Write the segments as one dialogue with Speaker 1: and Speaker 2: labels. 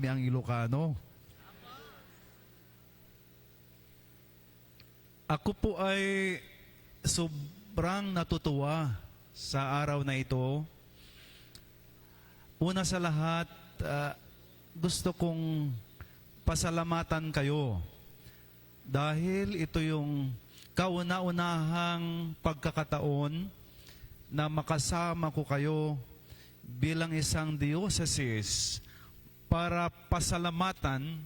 Speaker 1: ang Ilocano. Ako po ay sobrang natutuwa sa araw na ito. Una sa lahat, gusto kong pasalamatan kayo dahil ito yung kauna-unahang pagkakataon na makasama ko kayo bilang isang diocese para pasalamatan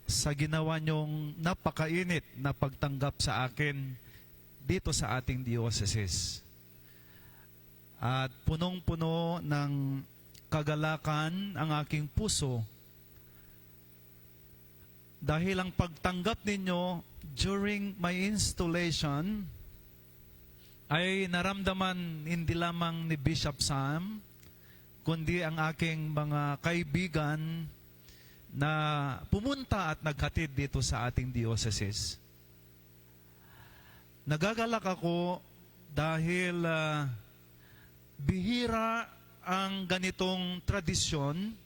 Speaker 1: sa ginawa niyong napakainit na pagtanggap sa akin dito sa ating diocese. At punong-puno ng kagalakan ang aking puso dahil ang pagtanggap ninyo during my installation ay naramdaman hindi lamang ni Bishop Sam, kundi ang aking mga kaibigan na pumunta at naghatid dito sa ating diocese. Nagagalak ako dahil bihira ang ganitong tradisyon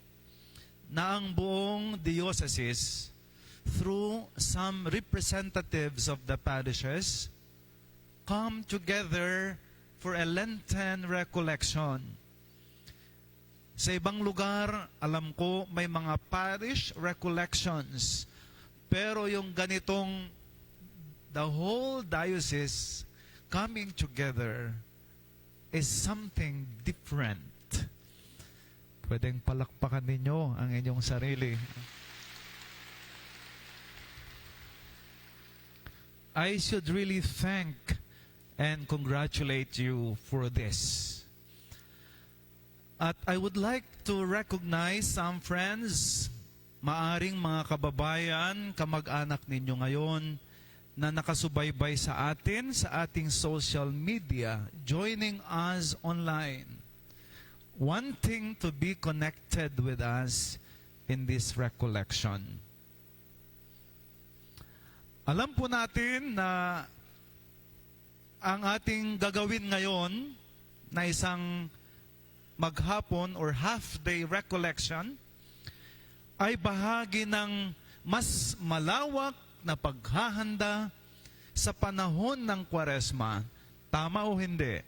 Speaker 1: na ang buong diocese through some representatives of the parishes come together for a Lenten recollection. Sa ibang lugar, alam ko, may mga parish recollections. Pero yung ganitong, the whole diocese coming together is something different. Pwedeng palakpakan ninyo ang inyong sarili. I should really thank and congratulate you for this. At I would like to recognize some friends, maaring mga kababayan, kamag-anak ninyo ngayon na nakasubaybay sa atin, sa ating social media, joining us online, wanting to be connected with us in this recollection. Alam po natin na ang ating gagawin ngayon na isang maghapon or half-day recollection ay bahagi ng mas malawak na paghahanda sa panahon ng Kwaresma. Tama o hindi?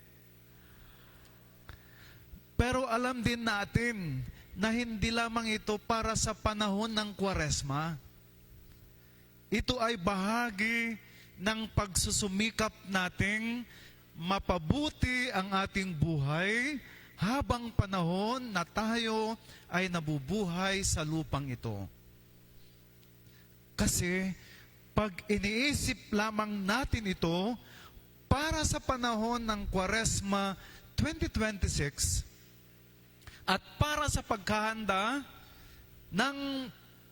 Speaker 1: Pero alam din natin na hindi lamang ito para sa panahon ng Kwaresma. Ito ay bahagi ng pagsusumikap nating mapabuti ang ating buhay habang panahon na tayo ay nabubuhay sa lupang ito. Kasi pag iniisip lamang natin ito para sa panahon ng Kwaresma 2026 at para sa paghahanda ng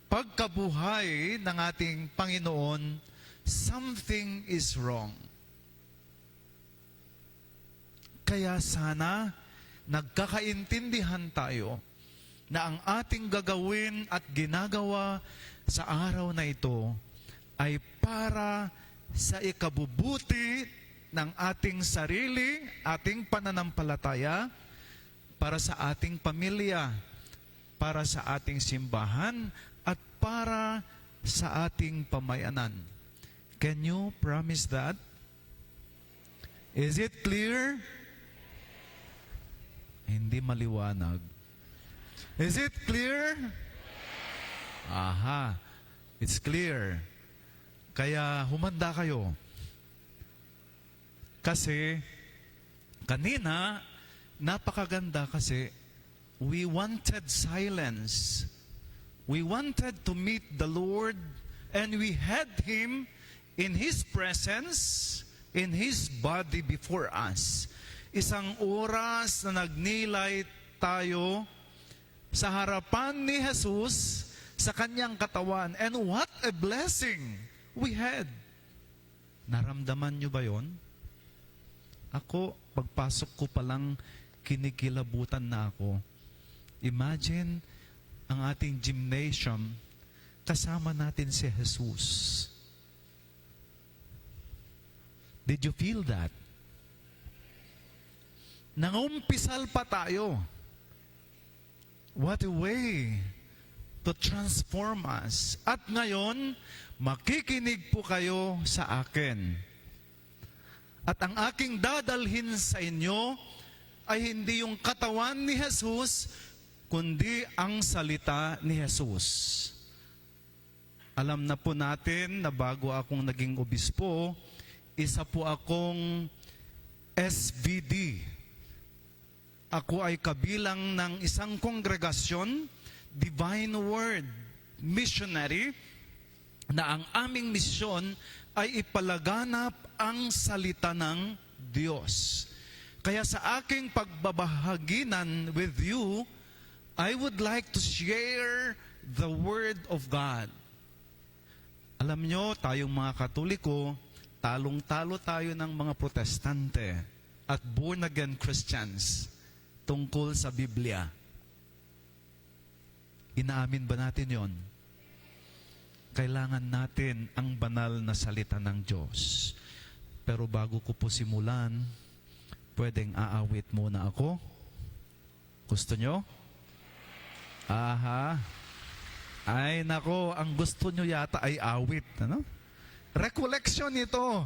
Speaker 1: pagkabuhay ng ating Panginoon, something is wrong. Kaya sana nagkakaintindihan tayo na ang ating gagawin at ginagawa sa araw na ito ay para sa ikabubuti ng ating sarili, ating pananampalataya, para sa ating pamilya, para sa ating simbahan, at para sa ating pamayanan. Can you promise that? Is it clear? Hindi maliwanag. Is it clear? Aha, it's clear. Kaya humanda kayo. Kasi kanina, napakaganda kasi we wanted silence. We wanted to meet the Lord and we had Him in His presence, in His body before us. Isang oras na nagnilay tayo sa harapan ni Jesus sa kanyang katawan. And what a blessing we had. Naramdaman nyo ba yon? Ako, pagpasok ko palang kinikilabutan na ako. Imagine ang ating gymnasium, kasama natin si Jesus. Did you feel that? Nangumpisal pa tayo. What a way to transform us. At ngayon, makikinig po kayo sa akin. At ang aking dadalhin sa inyo ay hindi yung katawan ni Jesus, kundi ang salita ni Jesus. Alam na po natin na bago akong naging obispo, isa po akong SVD. Ako ay kabilang ng isang kongregasyon, Divine Word Missionary, na ang aming misyon ay ipalaganap ang salita ng Diyos. Kaya sa aking pagbabahaginan with you, I would like to share the Word of God. Alam nyo, tayong mga Katoliko, talong-talo tayo ng mga Protestante at born-again Christians tungkol sa Biblia. Inaamin ba natin yon? Kailangan natin ang banal na salita ng Diyos. Pero bago ko po simulan, pwedeng aawit muna ako? Gusto nyo? Aha. Ay nako, ang gusto nyo yata ay awit. Ano? Recollection ito.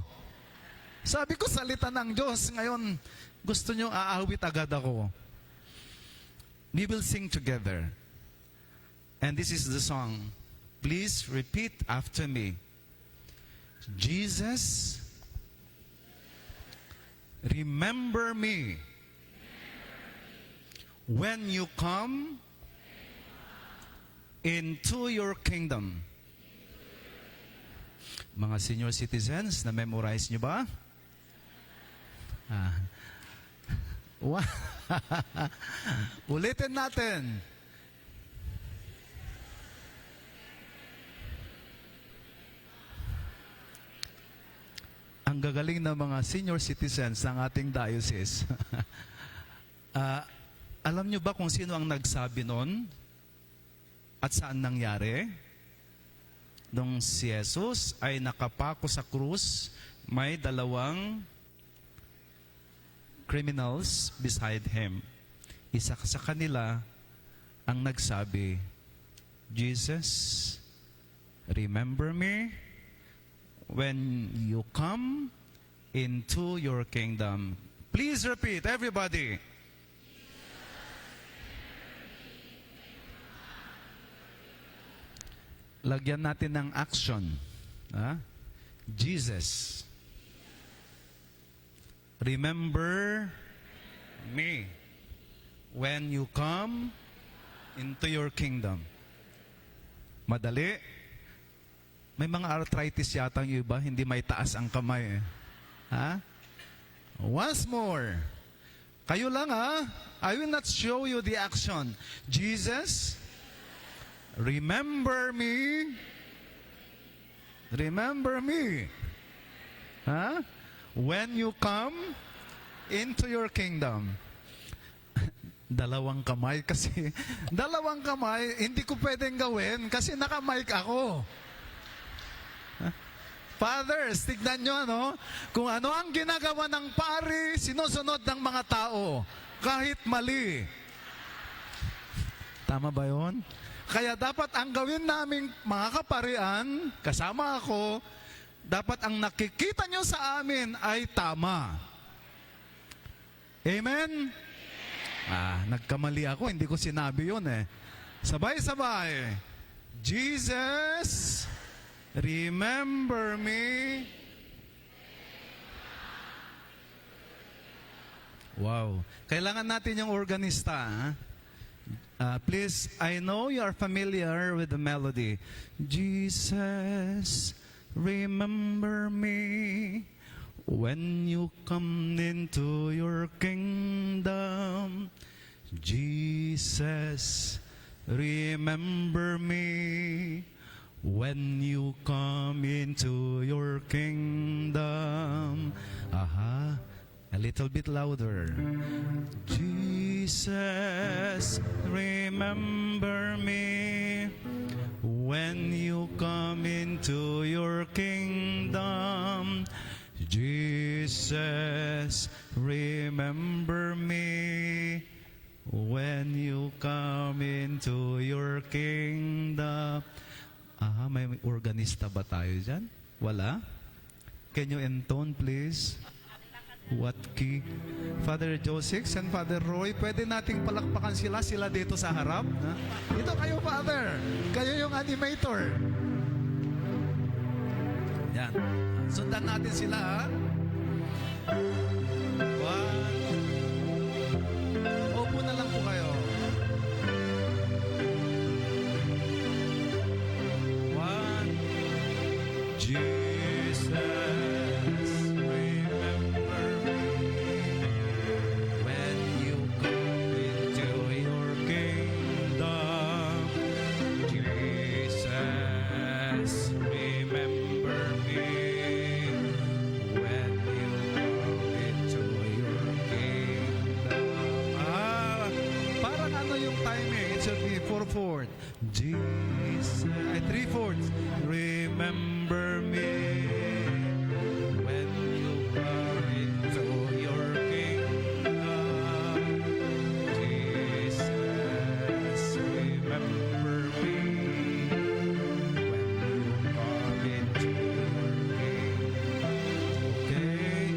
Speaker 1: Sabi ko salita ng Diyos. Ngayon, gusto nyo aawit agad ako. We will sing together. And this is the song. Please repeat after me. Jesus, remember me when you come into your kingdom. Mga senior citizens, na-memorize nyo ba? Ulitin natin. Ang gagaling ng mga senior citizens ng ating diocese. Alam nyo ba kung sino ang nagsabi nun? At saan nangyari? Nung si Jesus ay nakapako sa krus, may dalawang criminals beside him. Isa sa kanila ang nagsabi, Jesus, remember me when you come into your kingdom. Please repeat, everybody. Lagyan natin ng action. Jesus, remember me when you come into your kingdom. Madali. May mga arthritis yata yung iba, hindi may taas ang kamay. Once more. Kayo lang I will not show you the action. Jesus, remember me. Remember me. When you come into your kingdom. Dalawang kamay kasi, dalawang kamay, hindi ko pwedeng gawin kasi naka-mic ako. Fathers, tignan nyo, kung ano ang ginagawa ng pari, sinusunod ng mga tao, kahit mali. Tama ba yun? Kaya dapat ang gawin naming mga kaparian, kasama ako, dapat ang nakikita nyo sa amin ay tama. Amen? Nagkamali ako, hindi ko sinabi yun Sabay-sabay. Jesus, remember me. Wow. Kailangan natin yung organista. Please, I know you are familiar with the melody. Jesus, remember me when you come into your kingdom. Jesus, remember me when you come into your kingdom. A little bit louder. Jesus, remember me when you come into your kingdom. Jesus, remember me when when you come into your kingdom. May organista ba tayo dyan? Wala? Can you intone, please? What key? Father Joseph and Father Roy, pwede nating palakpakan sila dito sa harap. Ha? Dito kayo, Father. Kayo yung animator. Yan. Sundan natin sila, ha? Opo na lang po kayo. One. Jesus, remember me when you come into your kingdom. Jesus, remember me when you come into your kingdom. Parang ano yung timing? It should be 4/4. Jesus, 3/4. Remember me when you come into your kingdom. Jesus, remember me when you come into your kingdom. Okay.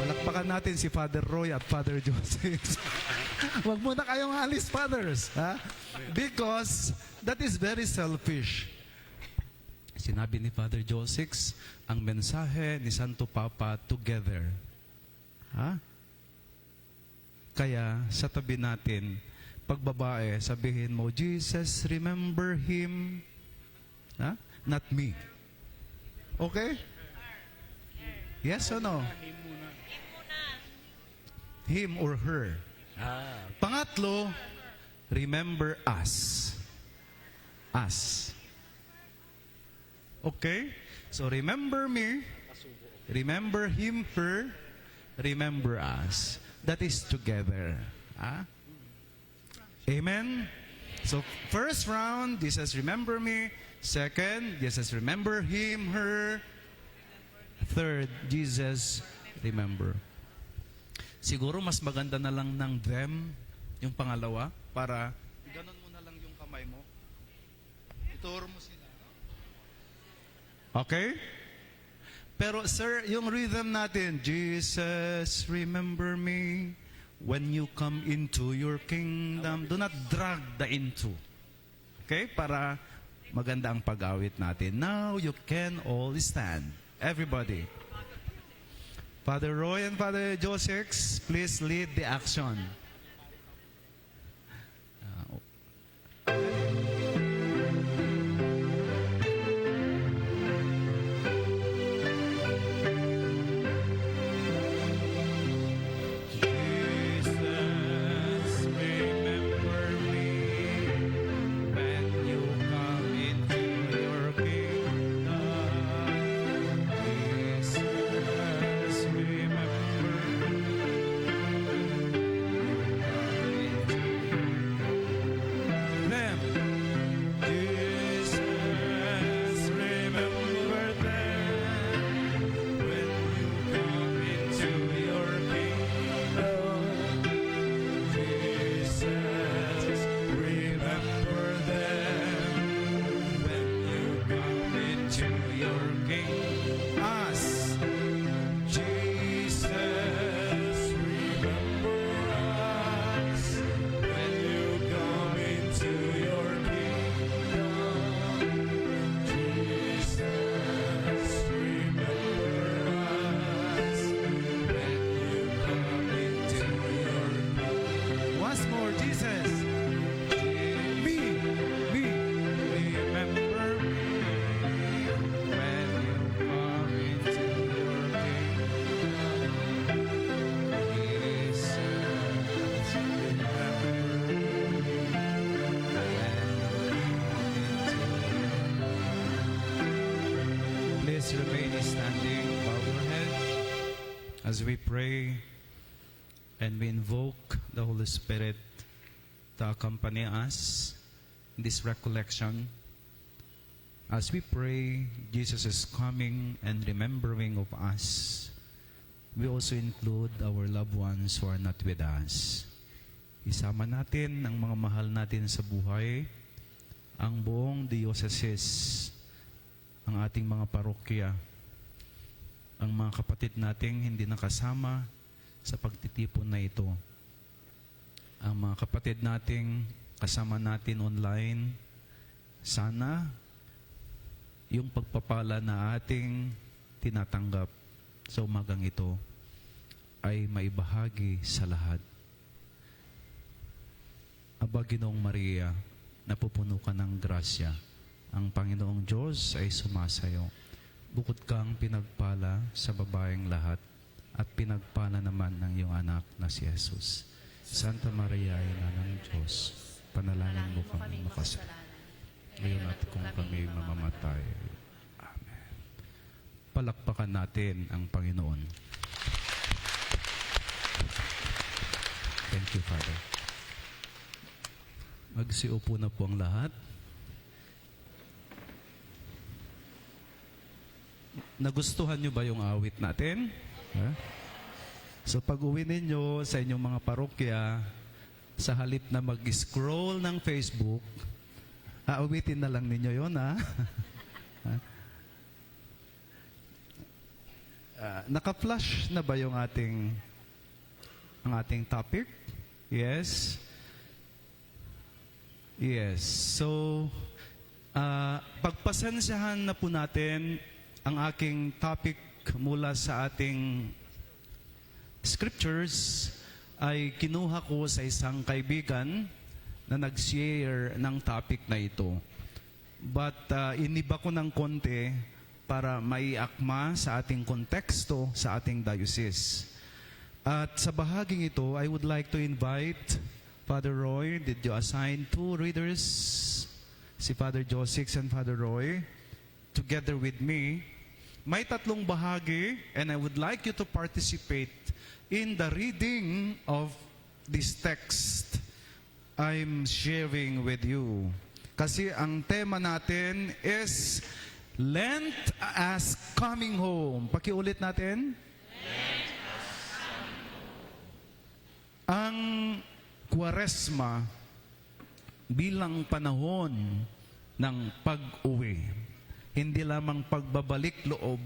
Speaker 1: Palakpakan natin si Father Roy at Father Joseph. Huwag muna kayong alis, fathers. Ha? Because that is very selfish. Sinabi ni Father Joseph, ang mensahe ni Santo Papa, together. Ha? Kaya, sa tabi natin, pag babae, sabihin mo, Jesus, remember him. Ha? Not me. Okay? Yes or no? Him or her. Pangatlo, remember us. Us. Okay? So remember me, remember him, her, remember us. That is together. Amen? So first round, Jesus remember me. Second, Jesus remember him, her. Third, Jesus remember. Siguro mas maganda na lang ng them, yung pangalawa, para ganon mo na lang yung kamay mo. Ituro mo sila. Okay? Pero sir, yung rhythm natin, Jesus, remember me when you come into your kingdom. Do not drag the into. Okay? Para maganda ang pag-awit natin. Now you can all stand. Everybody. Father Roy and Father Joseph, please lead the action. Jesus, remember me when you come into your kingdom. Jesus, remember them. Jesus, remember them when you come into your kingdom. Jesus, remember them when you come into your kingdom. Us. Jesus, remember us when you come into your kingdom. Jesus, remember us when you come into your kingdom. Once more, Jesus. Me, remember me when you come into your kingdom. Jesus, remember me when you come into your kingdom. Please remain standing, bow your head as we pray and we invoke the Holy Spirit to accompany us in this recollection. As we pray, Jesus is coming and remembering of us. We also include our loved ones who are not with us. Isama natin ang mga mahal natin sa buhay, ang buong diocese, ang ating mga parokya, ang mga kapatid nating hindi nakasama sa pagtitipon na ito. Ang mga kapatid nating kasama natin online, sana yung pagpapala na ating tinatanggap sa umagang ito ay maibahagi sa lahat. Aba, Ginoong Maria, napupuno ka ng grasya. Ang Panginoong Diyos ay sumasayo. Bukod kang pinagpala sa babaeng lahat at pinagpala naman ng iyong anak na si Jesus. Santa Maria, Ina ng Diyos, panalangin mo kami makasalanan. Ngayon at kung kami mamamatay. Amen. Palakpakan natin ang Panginoon. Thank you, Father. Magsiupo na po ang lahat. Nagustuhan nyo ba yung awit natin? Ha? So pag-uwi ninyo sa inyong mga parokya, sa halip na mag-scroll ng Facebook, aawitin na lang ninyo yun, ha? Naka-flash na ba yung ating topic? Yes? Yes. So, pagpasensyahan na po natin ang aking topic mula sa ating scriptures ay kinuha ko sa isang kaibigan na nag-share ng topic na ito. But iniba ko ng konti para maiakma sa ating konteksto sa ating diocese. At sa bahaging ito, I would like to invite Father Roy. Did you assign 2 readers? Si Father Josix and Father Roy, together with me. May 3 bahagi, and I would like you to participate in the reading of this text I'm sharing with you. Kasi ang tema natin is Lent as coming home. Pakiulit natin. Lent as coming home. Ang Kwaresma bilang panahon ng pag-uwi. Hindi lamang pagbabalik loob,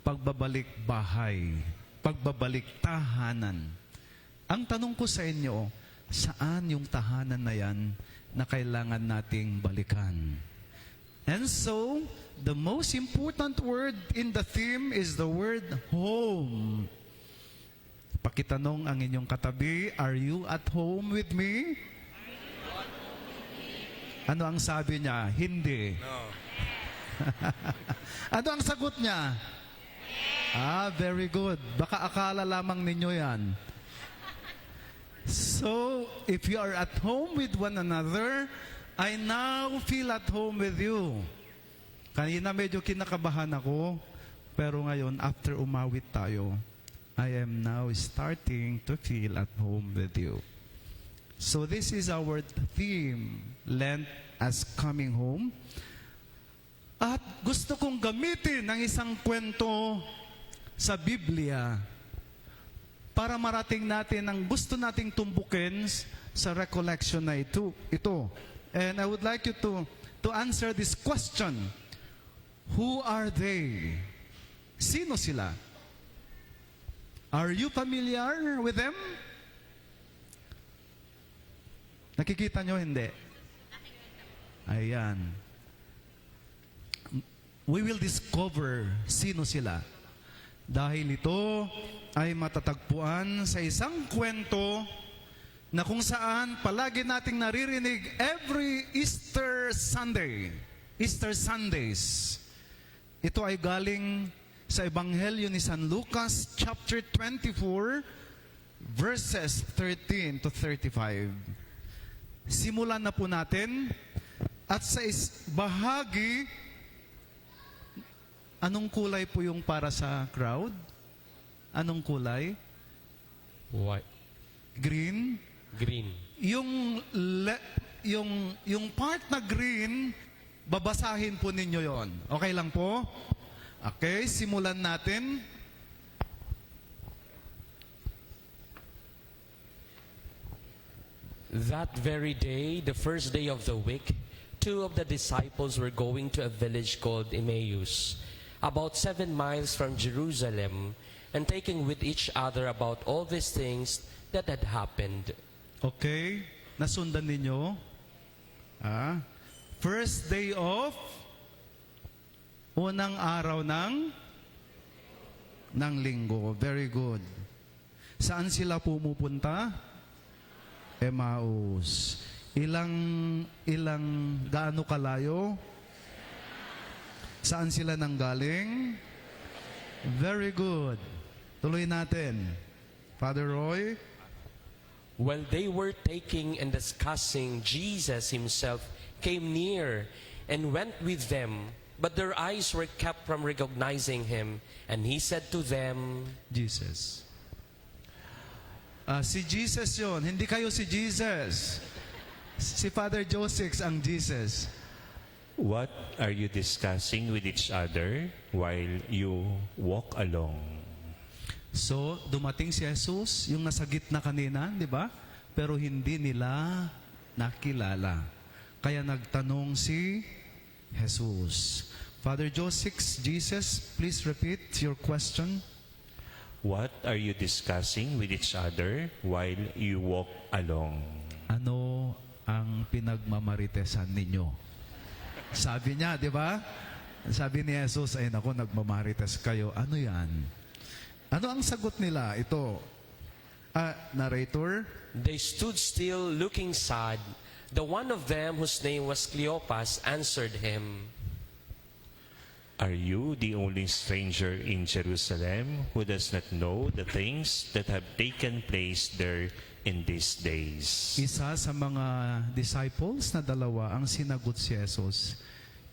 Speaker 1: pagbabalik bahay, pagbabalik tahanan. Ang tanong ko sa inyo, saan yung tahanan na yan na kailangan nating balikan? And so, the most important word in the theme is the word home. Pakitanong ang inyong katabi, are you at home with me? Ano ang sabi niya? Hindi. No. Ano ang sagot niya? Very good. Baka akala lamang ninyo yan. So, if you are at home with one another, I now feel at home with you. Kanina medyo kinakabahan ako, pero ngayon, after umawit tayo, I am now starting to feel at home with you. So this is our theme, Lent as coming home. At gusto kong gamitin ang isang kwento sa Biblia para marating natin ang gusto nating tumbukin sa recollection na ito. And I would like you to answer this question. Who are they? Sino sila? Are you familiar with them? Nakikita nyo, hindi? Ayan. We will discover sino sila. Dahil ito ay matatagpuan sa isang kwento na kung saan palagi nating naririnig every Easter Sunday. Easter Sundays. Ito ay galing sa Ebanghelyo ni San Lucas, chapter 24, verses 13 to 35. Simulan na po natin. At sa bahagi, anong kulay po yung para sa crowd? Anong kulay?
Speaker 2: White.
Speaker 1: Green?
Speaker 2: Green.
Speaker 1: Yung part na green, babasahin po ninyo yon. Okay lang po? Okay, simulan natin.
Speaker 2: That very day, the first day of the week, two of the disciples were going to a village called Emmaus, about 7 miles from Jerusalem, and taking with each other about all these things that had happened.
Speaker 1: Okay? Nasundan ninyo? First day of unang araw ng linggo. Very good. Saan sila pumupunta? Emmaus. Gaano kalayo? Saan sila nanggaling? Very good. Tuloy natin. Father Roy?
Speaker 2: While they were taking and discussing, Jesus himself came near and went with them, but their eyes were kept from recognizing him. And he said to them,
Speaker 1: Jesus. Si Jesus yon, hindi kayo si Jesus. Si Father Joseph ang Jesus.
Speaker 3: What are you discussing with each other while you walk along?
Speaker 1: So, dumating si Jesus, yung nasa gitna kanina, di ba? Pero hindi nila nakilala. Kaya nagtanong si Jesus. Father Joseph, Jesus, please repeat your question.
Speaker 3: What are you discussing with each other while you walk along?
Speaker 1: Ano ang pinagmamaritesan ninyo? Sabi niya, di ba? Sabi ni Jesus, ay naku, nagmamarites kayo. Ano yan? Ano ang sagot nila? Ito, narrator?
Speaker 2: They stood still, looking sad. The one of them, whose name was Cleopas, answered him,
Speaker 3: Are you the only stranger in Jerusalem who does not know the things that have taken place there in these days?
Speaker 1: Isa sa mga disciples na dalawa ang sinagot si Jesus,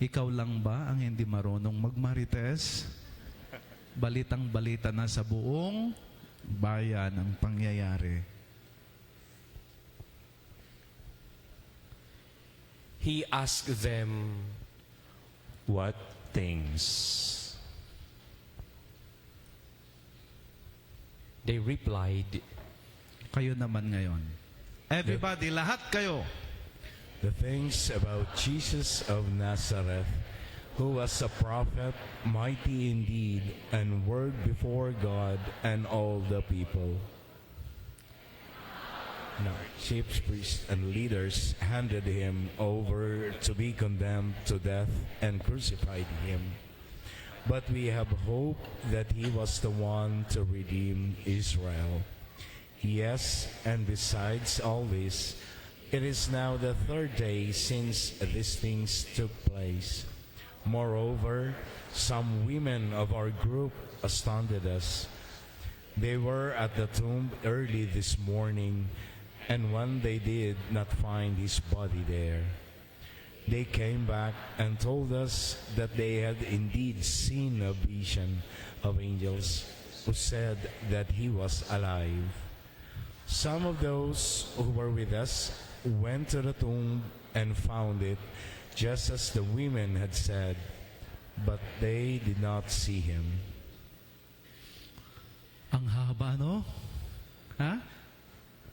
Speaker 1: ikaw lang ba ang hindi marunong magmarites? Balitang-balita na sa buong bayan ang pangyayari.
Speaker 2: he asked them,
Speaker 3: What things?
Speaker 2: They replied,
Speaker 1: Kayo naman ngayon. Everybody, lahat kayo.
Speaker 4: The things about Jesus of Nazareth, who was a prophet, mighty indeed, and word before God and all the people. Now, chief priests and leaders handed him over to be condemned to death and crucified him. But we have hope that he was the one to redeem Israel. Yes, and besides all this, it is now the third day since these things took place. Moreover, some women of our group astounded us. They were at the tomb early this morning, and when they did not find his body there, they came back and told us that they had indeed seen a vision of angels who said that he was alive. Some of those who were with us went to the tomb and found it just as the women had said, but they did not see him.
Speaker 1: Ang haba, no? Ha?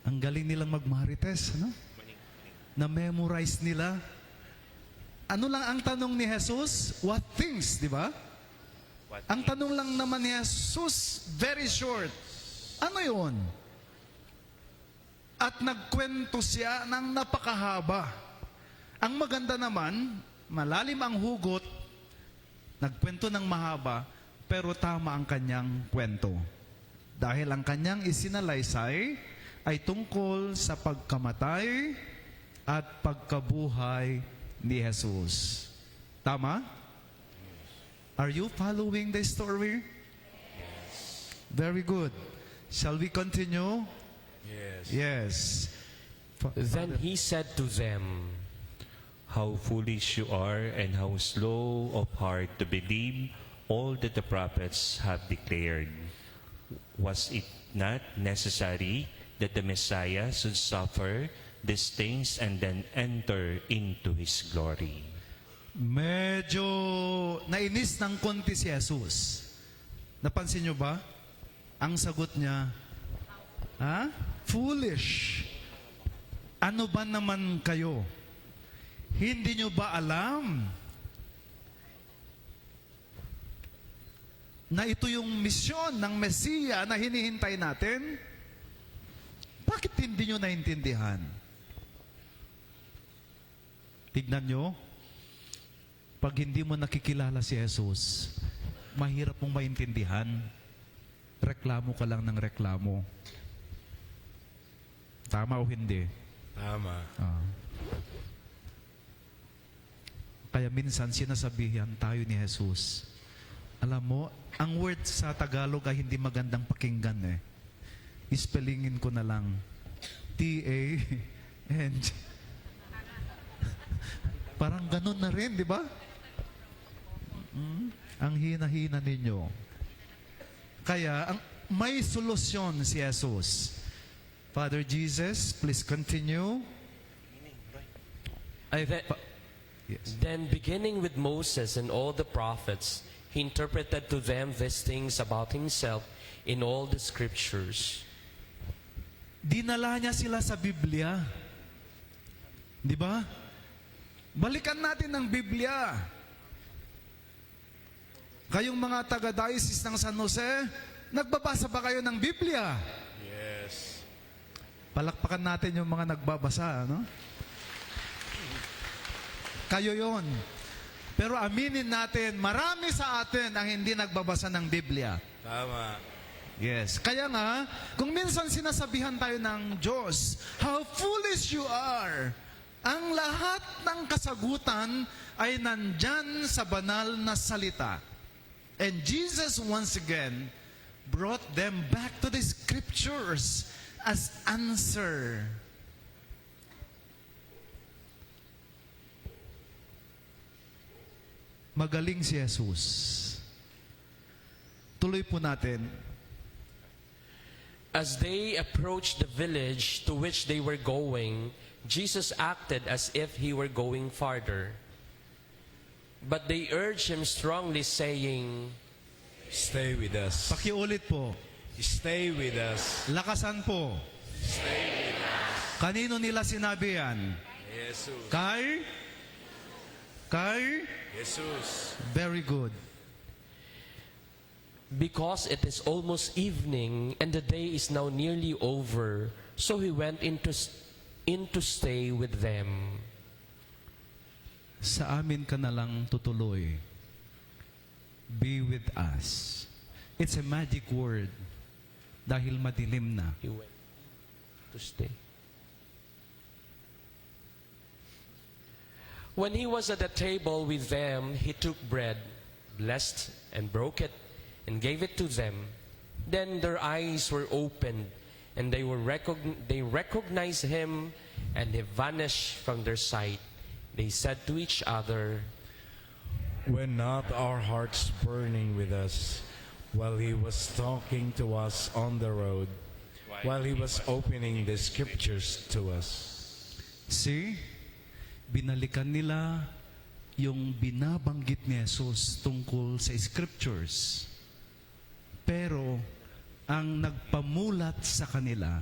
Speaker 1: Ang galing nilang magmarites, no? Na-memorize nila. Ano lang ang tanong ni Jesus? What things, di ba? Ang tanong lang naman ni Jesus, very short. Ano yon? At nagkwento siya ng napakahaba. Ang maganda naman, malalim ang hugot, nagkwento ng mahaba, pero tama ang kanyang kwento. Dahil ang kanyang isinalaysay ay tungkol sa pagkamatay at pagkabuhay ni Jesus. Tama? Are you following the story? Very good. Shall we continue? Yes.
Speaker 2: Then he said to them,
Speaker 3: How foolish you are, and how slow of heart to believe all that the prophets have declared. Was it not necessary that the Messiah should suffer these things and then enter into His glory?
Speaker 1: Medyo nainis ng konti si Jesus. Napansin nyo ba? Ang sagot niya, foolish. Ano ba naman kayo? Hindi nyo ba alam na ito yung misyon ng Mesiya na hinihintay natin? Bakit hindi nyo naintindihan? Tignan nyo, pag hindi mo nakikilala si Jesus, mahirap mong maintindihan. Reklamo ka lang ng reklamo. Tama o hindi?
Speaker 4: Tama.
Speaker 1: Ah. Kaya minsan sinasabihan tayo ni Jesus, alam mo, ang word sa Tagalog ay hindi magandang pakinggan eh. Ispellingin ko na lang. T-A-N. Parang ganun na rin, di ba? Ang hina-hina ninyo. Kaya, may solusyon si Jesus. Father Jesus, please continue. Yes.
Speaker 2: Then, beginning with Moses and all the prophets, he interpreted to them these things about himself in all the scriptures.
Speaker 1: Dinala niya sila sa Biblia. Di ba? Balikan natin ang Biblia. Kayong mga taga-diocese ng San Jose, nagbabasa ba kayo ng Biblia?
Speaker 4: Yes.
Speaker 1: Palakpakan natin yung mga nagbabasa, no? Kayo yon. Pero aminin natin, marami sa atin ang hindi nagbabasa ng Biblia.
Speaker 4: Tama.
Speaker 1: Yes. Kaya nga, kung minsan sinasabihan tayo ng Diyos, how foolish you are. Ang lahat ng kasagutan ay nandyan sa banal na salita. And Jesus once again brought them back to the scriptures as answer. Magaling si Jesus. Tuloy po natin.
Speaker 2: As they approached the village to which they were going, Jesus acted as if he were going farther. But they urged him strongly, saying,
Speaker 4: Stay with us.
Speaker 1: Pakiulit po.
Speaker 4: Stay with us.
Speaker 1: Lakasan po.
Speaker 4: Stay with us.
Speaker 1: Kanino nila sinabi yan?
Speaker 4: Jesus.
Speaker 1: Kay?
Speaker 4: Jesus.
Speaker 1: Very good.
Speaker 2: because it is almost evening and the day is now nearly over, so he went in to stay with them.
Speaker 1: Sa amin ka na lang tutuloy. Be with us. It's a magic word dahil madilim na.
Speaker 2: He went to stay. When he was at the table with them, he took bread, blessed and broke it, and gave it to them. Then their eyes were opened, and they recognized him, and he vanished from their sight. They said to each other,
Speaker 4: Were not our hearts burning with us while he was talking to us on the road, while he was opening the scriptures to us?
Speaker 1: See? Binalikan nila yung binabanggit ni Jesus tungkol sa scriptures. Pero ang nagpamulat sa kanila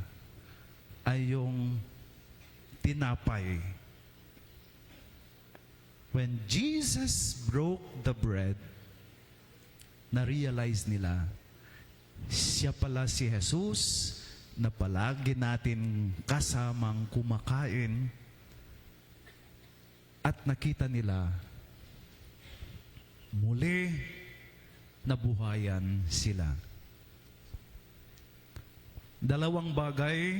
Speaker 1: ay yung tinapay. When Jesus broke the bread, na-realize nila, siya pala si Jesus na palagi natin kasamang kumakain. At nakita nila, muli nabuhayan sila. Dalawang bagay,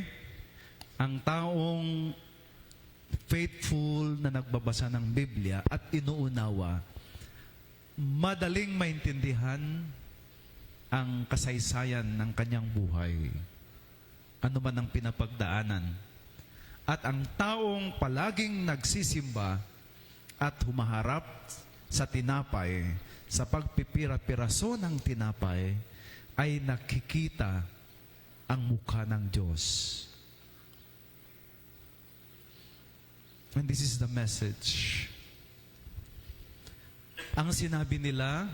Speaker 1: ang taong faithful na nagbabasa ng Biblia at inuunawa, madaling maintindihan ang kasaysayan ng kanyang buhay. Ano man ang pinapagdaanan. At ang taong palaging nagsisimba at humaharap sa tinapay, sa pagpipira-piraso ng tinapay, ay nakikita ang mukha ng Diyos. And this is the message. Ang sinabi nila,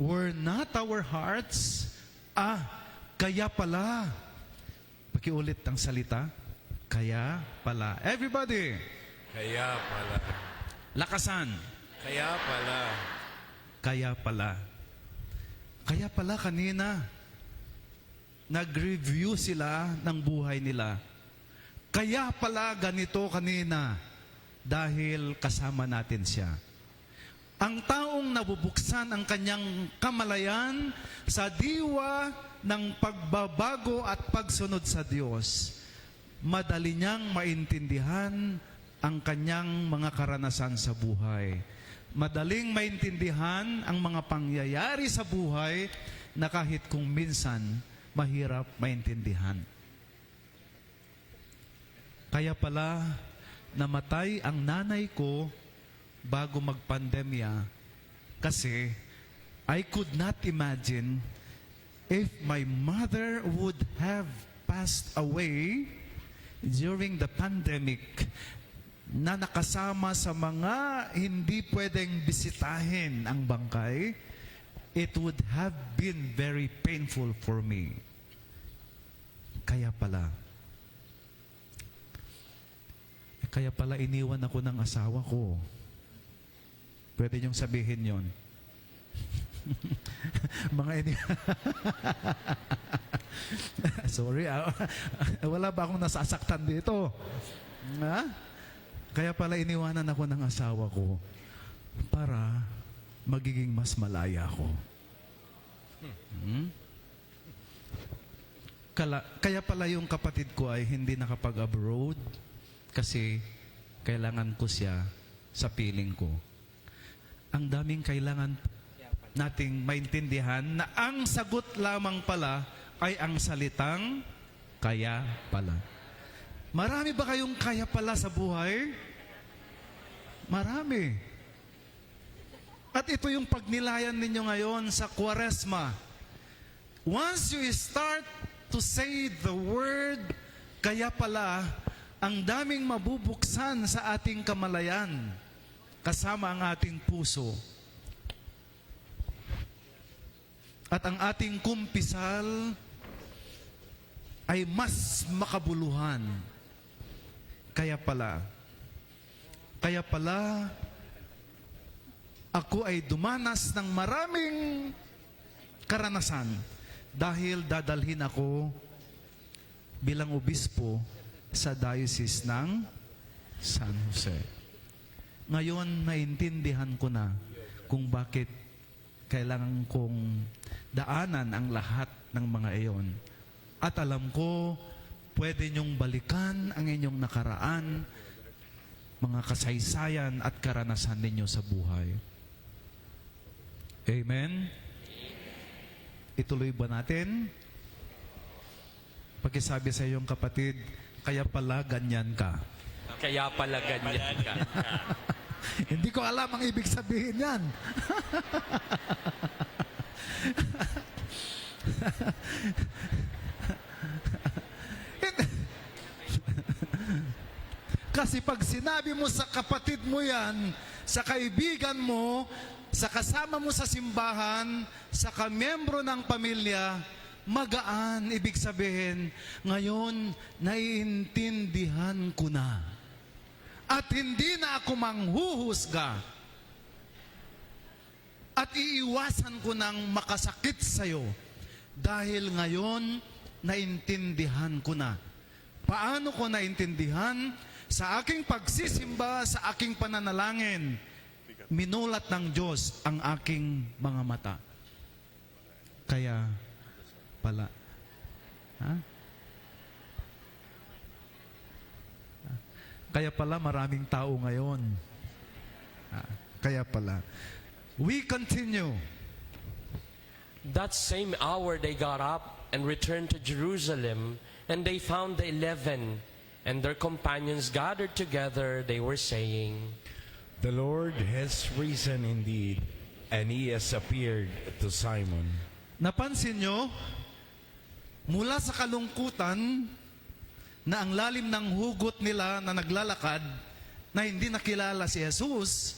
Speaker 1: were not our hearts, kaya pala, Pakiulit ang salita. Kaya pala. Everybody,
Speaker 4: Kaya pala.
Speaker 1: lakasan.
Speaker 4: Kaya pala.
Speaker 1: Kaya pala. Kaya pala kanina, nag-review sila ng buhay nila. Kaya pala ganito kanina, dahil kasama natin siya. Ang taong nabubuksan ang kanyang kamalayan sa diwa ng pagbabago at pagsunod sa Diyos, madali niyang maintindihan ang kanyang mga karanasan sa buhay. Madaling maintindihan ang mga pangyayari sa buhay na kahit kung minsan mahirap maintindihan. Kaya pala namatay ang nanay ko bago magpandemya kasi I could not imagine if my mother would have passed away during the pandemic na nakasama sa mga hindi pwedeng bisitahin ang bangkay. It would have been very painful for me. Kaya pala iniwan ako ng asawa ko. Pwede niyong sabihin yon. Mga Sorry, wala ba akong nasasaktan dito? Ha? Kaya pala iniwanan ako ng asawa ko para magiging mas malaya ako. Kaya pala yung kapatid ko ay hindi nakapag-abroad kasi kailangan ko siya sa piling ko. Ang daming kailangan nating maintindihan na ang sagot lamang pala ay ang salitang kaya pala. Marami ba kayong kaya pala sa buhay? Marami. At ito yung pagnilayan ninyo ngayon sa Kwaresma. Once you start to say the word, kaya pala, ang daming mabubuksan sa ating kamalayan, kasama ang ating puso. At ang ating kumpisal ay mas makabuluhan. Kaya pala, ako ay dumanas ng maraming karanasan dahil dadalhin ako bilang obispo sa Diocese ng San Jose. Ngayon, naintindihan ko na kung bakit kailangan kong daanan ang lahat ng mga iyon. At alam ko, pwede niyong balikan ang inyong nakaraan, mga kasaysayan at karanasan ninyo sa buhay. Amen? Ituloy ba natin? Pagkisabi sa iyong kapatid, kaya pala ganyan ka.
Speaker 2: Kaya pala ganyan ka.
Speaker 1: Hindi ko alam ang ibig sabihin yan. Kasi pag sinabi mo sa kapatid mo yan, sa kaibigan mo, sa kasama mo sa simbahan, sa kamiyembro ng pamilya, magaan, ibig sabihin, ngayon, naiintindihan ko na. At hindi na ako manghuhusga. At iiwasan ko ng makasakit sa'yo. Dahil ngayon, naintindihan ko na. Paano ko naintindihan? Sa aking pagsisimba, sa aking pananalangin, minulat ng Diyos ang aking mga mata. Kaya pala. Ha? Kaya pala maraming tao ngayon. Kaya pala. We continue.
Speaker 2: That same hour they got up and returned to Jerusalem, and they found the 11 and their companions gathered together. They were saying,
Speaker 4: The Lord has risen indeed, and He has appeared to Simon.
Speaker 1: Napansin nyo, mula sa kalungkutan na ang lalim ng hugot nila na naglalakad, na hindi nakilala si Jesus,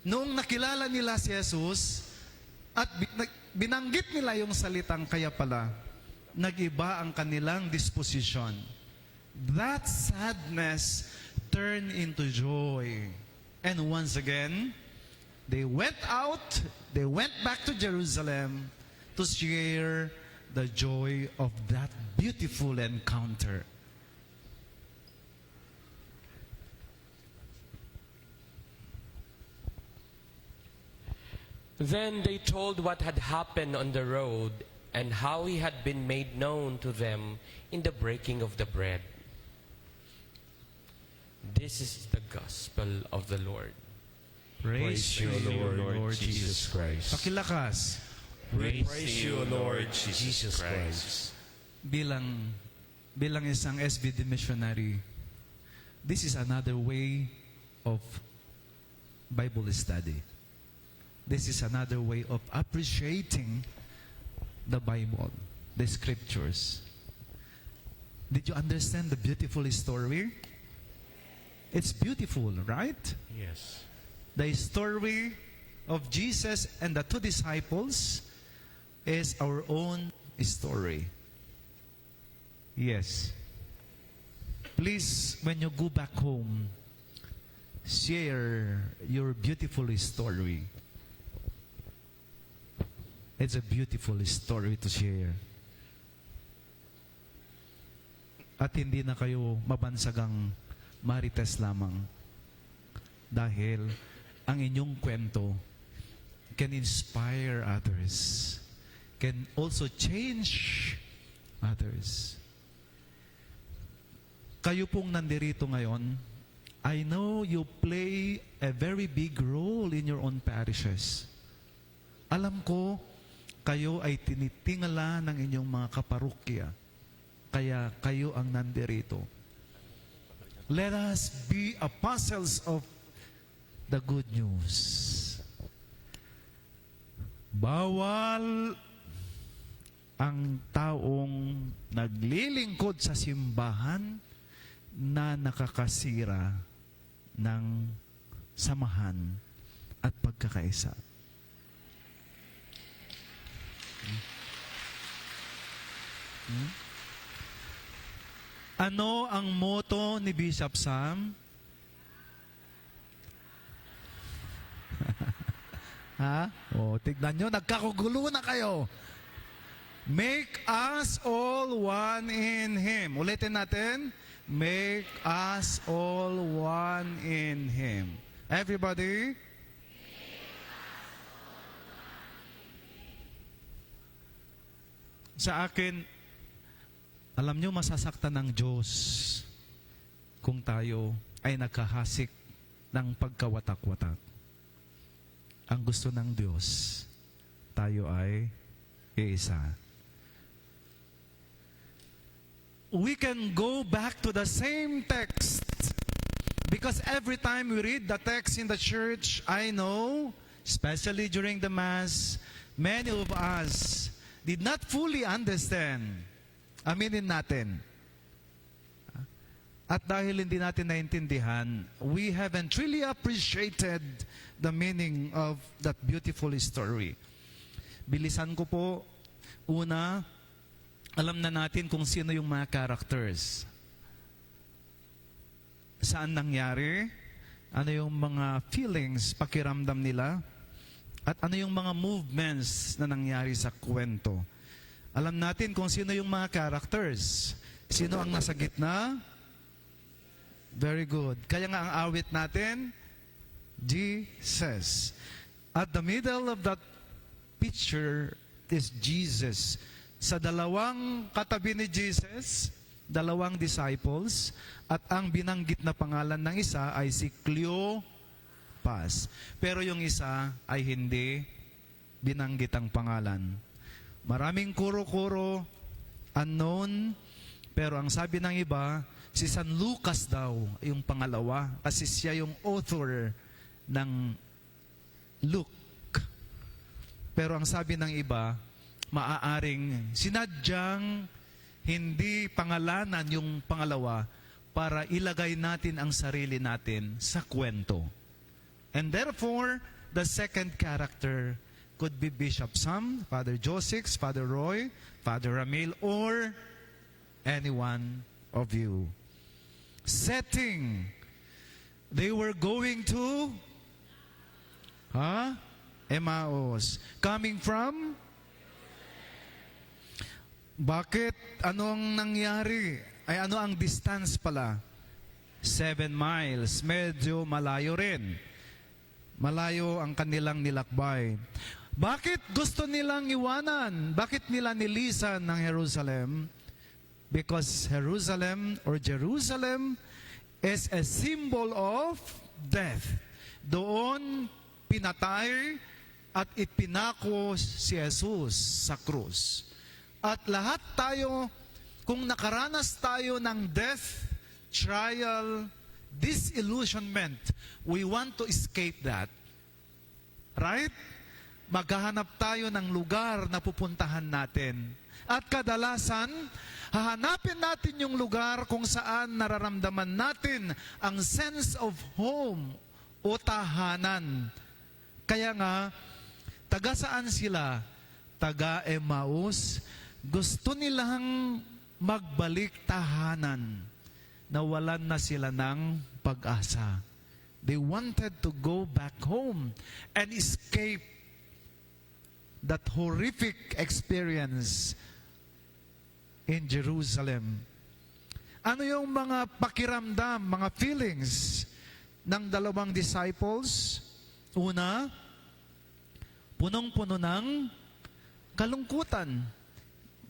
Speaker 1: noong nakilala nila si Jesus, at binanggit nila yung salitang kaya pala, nag-iba ang kanilang disposition. That sadness turned into joy. And once again, they went back to Jerusalem to share the joy of that beautiful encounter.
Speaker 2: Then they told what had happened on the road and how he had been made known to them in the breaking of the bread. This is the gospel of the Lord.
Speaker 1: Praise you, Lord
Speaker 3: Jesus
Speaker 1: Jesus. Pakilakas.
Speaker 4: Praise you, Lord Jesus Christ.
Speaker 1: Bilang isang SBD missionary, this is another way of Bible study. This is another way of appreciating the Bible, the scriptures. Did you understand the beautiful story? It's beautiful, right?
Speaker 4: Yes.
Speaker 1: The story of Jesus and the two disciples is our own story. Yes. Please, when you go back home, share your beautiful story. It's a beautiful story to share. At hindi na kayo mabansagang marites lamang. Dahil ang inyong kwento can inspire others. Can also change others. Kayo pong nandirito ngayon, I know you play a very big role in your own parishes. Alam ko, kayo ay tinitingala ng inyong mga kaparokya. Kaya kayo ang nandirito. Let us be apostles of the good news. Bawal ang taong naglilingkod sa simbahan na nakakasira ng samahan at pagkakaisa. Ano ang motto ni Bishop Sam? Ha? O, tignan nyo, nagkakugulo na kayo. Make us all one in Him. Ulitin natin. Make us all one in Him. Everybody? Sa akin, alam nyo, masasaktan ng Diyos kung tayo ay nagkahasik ng pagkawatak-watak. Ang gusto ng Diyos, tayo ay iisa. We can go back to the same text because every time we read the text in the church, I know, especially during the Mass, many of us did not fully understand. Aminin natin. At dahil hindi natin naintindihan, we haven't really appreciated the meaning of that beautiful story. Bilisan ko po. Una, alam na natin kung sino yung mga characters. Saan nangyari? Ano yung mga feelings, pakiramdam nila? At ano yung mga movements na nangyari sa kwento? Alam natin kung sino yung mga characters. Sino ang nasa gitna? Very good. Kaya nga ang awit natin, Jesus. At the middle of that picture is Jesus. Sa dalawang katabi ni Jesus, dalawang disciples, at ang binanggit na pangalan ng isa ay si Cleopas. Pero yung isa ay hindi binanggit ang pangalan. Maraming kuro-kuro, unknown, pero ang sabi ng iba, si San Lucas daw yung pangalawa kasi siya yung author ng Luke. Pero ang sabi ng iba, maaaring sinadyang hindi pangalanan yung pangalawa para ilagay natin ang sarili natin sa kwento. And therefore, the second character Could be Bishop Sam, Father Josix, Father Roy, Father Ramil, or any one of you. Setting. They were going to Emmaus. Coming from? Bakit? Anong nangyari? Ay ano ang distance pala? 7 miles. Medyo malayo rin. Malayo ang kanilang nilakbay. Bakit gusto nilang iwanan? Bakit nila nilisan ng Jerusalem? Because Jerusalem is a symbol of death. Doon pinatay at ipinako si Jesus sa krus. At lahat tayo, kung nakaranas tayo ng death, trial, disillusionment, we want to escape that. Right? Maghahanap tayo ng lugar na pupuntahan natin. At kadalasan, hahanapin natin yung lugar kung saan nararamdaman natin ang sense of home o tahanan. Kaya nga, taga saan sila? Taga Emmaus. Gusto nilang magbalik tahanan. Nawalan na sila ng pag-asa. They wanted to go back home and escape that horrific experience in Jerusalem. Ano yung mga pakiramdam, mga feelings ng dalawang disciples? Una, punong-puno ng kalungkutan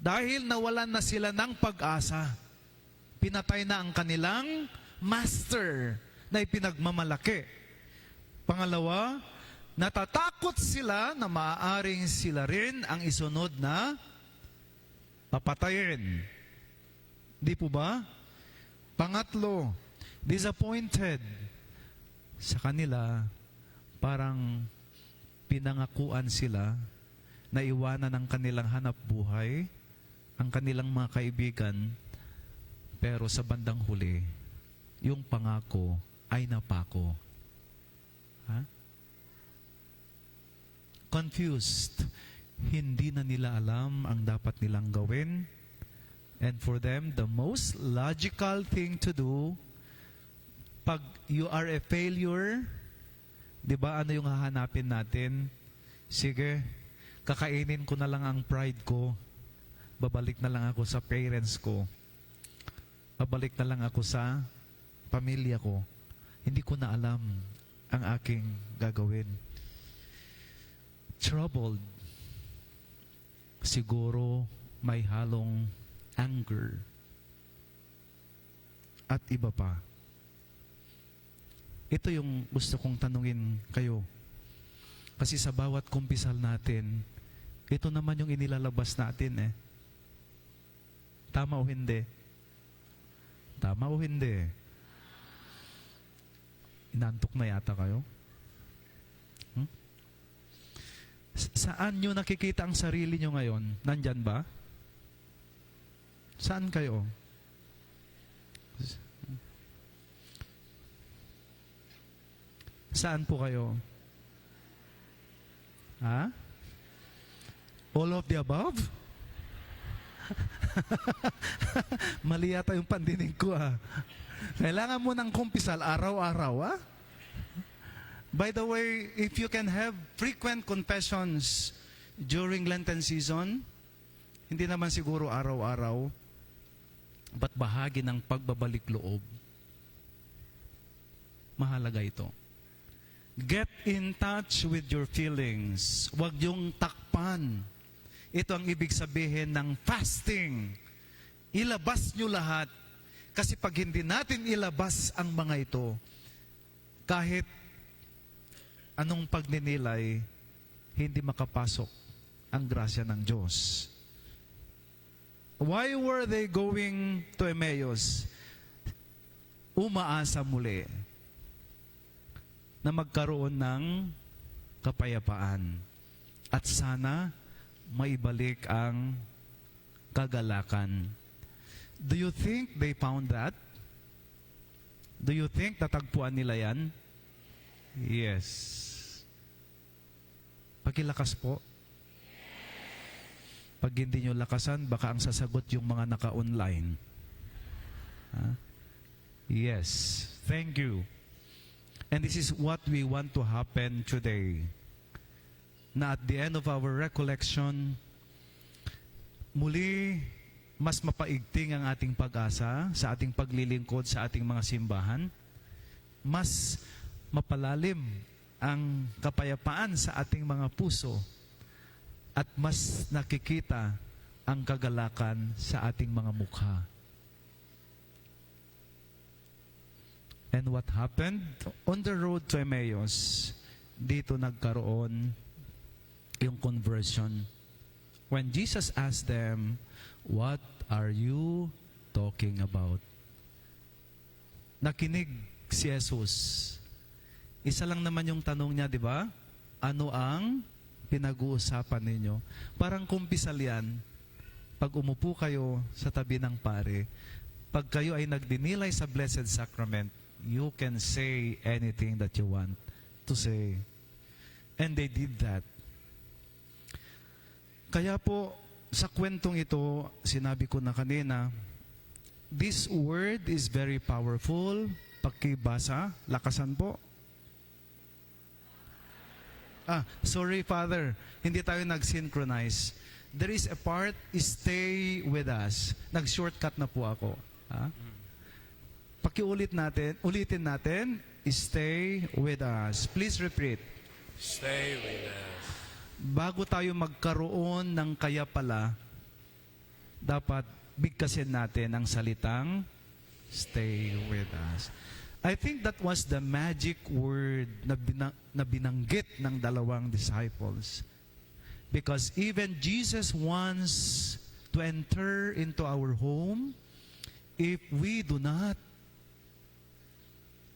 Speaker 1: dahil nawalan na sila ng pag-asa. Pinatay na ang kanilang master na ipinagmamalaki. Pangalawa, natatakot sila na maaaring sila rin ang isunod na papatayin. Di po ba? Pangatlo, disappointed sa kanila. Parang pinangakuan sila na iwanan ang kanilang hanap buhay, ang kanilang mga kaibigan, pero sa bandang huli, yung pangako ay napako. Confused. Hindi na nila alam ang dapat nilang gawin. And for them, the most logical thing to do, pag you are a failure, di ba ano yung hahanapin natin? Sige, kakainin ko na lang ang pride ko. Babalik na lang ako sa parents ko. Babalik na lang ako sa pamilya ko. Hindi ko na alam ang aking gagawin. Troubled. Siguro may halong anger. At iba pa. Ito yung gusto kong tanungin kayo. Kasi sa bawat kumpisal natin, ito naman yung inilalabas natin eh. Tama o hindi? Tama o hindi? Inantok na yata kayo? Saan nyo nakikita ang sarili nyo ngayon? Nandyan ba? Saan kayo? Saan po kayo? Ha? All of the above? Mali yata yung pandinig ko Kailangan mo ng kumpisal araw-araw By the way, if you can have frequent confessions during Lenten season, hindi naman siguro araw-araw, but bahagi ng pagbabalik loob. Mahalaga ito. Get in touch with your feelings. Huwag yung takpan. Ito ang ibig sabihin ng fasting. Ilabas nyo lahat. Kasi pag hindi natin ilabas ang mga ito, kahit anong pagninilay, hindi makapasok ang grasya ng Diyos. Why were they going to Emmaus? Umaasa muli na magkaroon ng kapayapaan. At sana maibalik ang kagalakan. Do you think they found that? Do you think natagpuan nila yan? Yes. Pakilakas po. Pag hindi nyo lakasan, baka ang sasagot yung mga naka-online. Ha? Yes. Thank you. And this is what we want to happen today. Na at the end of our recollection, muli, mas mapaigting ang ating pag-asa sa ating paglilingkod sa ating mga simbahan. Mas mapalalim ang kapayapaan sa ating mga puso at mas nakikita ang kagalakan sa ating mga mukha. And what happened? On the road to Emmaus, dito nagkaroon yung conversion. When Jesus asked them, "What are you talking about?" Nakinig si Jesus. Isa lang naman yung tanong niya, di ba? Ano ang pinag-uusapan ninyo? Parang kumpisal yan. Pag umupo kayo sa tabi ng pare, pag kayo ay nagdinilay sa Blessed Sacrament, you can say anything that you want to say. And they did that. Kaya po, sa kwentong ito, sinabi ko na kanina, this word is very powerful. Pakibasa, lakasan po. Sorry Father, hindi tayo nag-synchronize. There is a part, stay with us. Nag-shortcut na po ako. Ulitin natin, stay with us. Please repeat.
Speaker 4: Stay with us.
Speaker 1: Bago tayo magkaroon ng kaya pala, dapat bigkasin natin ang salitang stay with us. I think that was the magic word na binanggit ng dalawang disciples. Because even Jesus wants to enter into our home if we do not